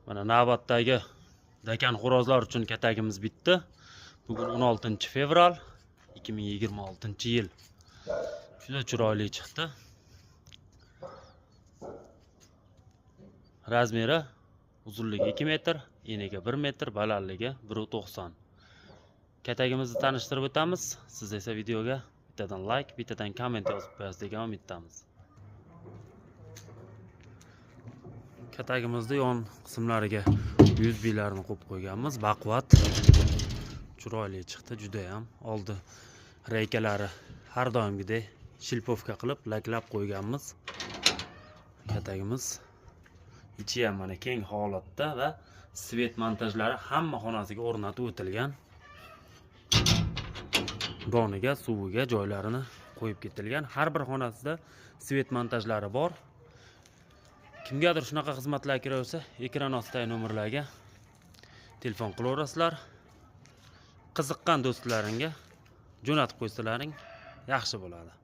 Mana navbatdagi dakan xo'rozlar uchun katagimiz bitdi. Bugun 16 fevral 2026-yil. Juda chiroyli chiqdi. Razmeri uzunligi 2 metr, eniga 1 metr, balandligi 1.90. Katagimizni tanishtirib o'tamiz. Siz esa videoga bittadan like, bittadan komment yozib qo'yasiz degan umiddamiz. Katagimizni yon qismlariga USB larni qo'yib qo'yganmiz. Baquvvat chiroyli chiqdi juda ham. Oldi reykalari har doimgidek shilpovka qilib laklab qo'yganmiz. Katagimiz ichi ham mana keng holatda va svet montajlari hamma xonasiga o'rnatib o'tilgan. Doniga, suviga joylarini qo'yib ketilgan. Har bir xonasida svet montajlari bor. Kimgadir shunaqa xizmatlar kerak bo'lsa, ekran ostidagi nomerlarga telefon qilaverasizlar. Qiziqqan do'stlaringga jo'natib qo'ysalaring yaxshi bo'ladi.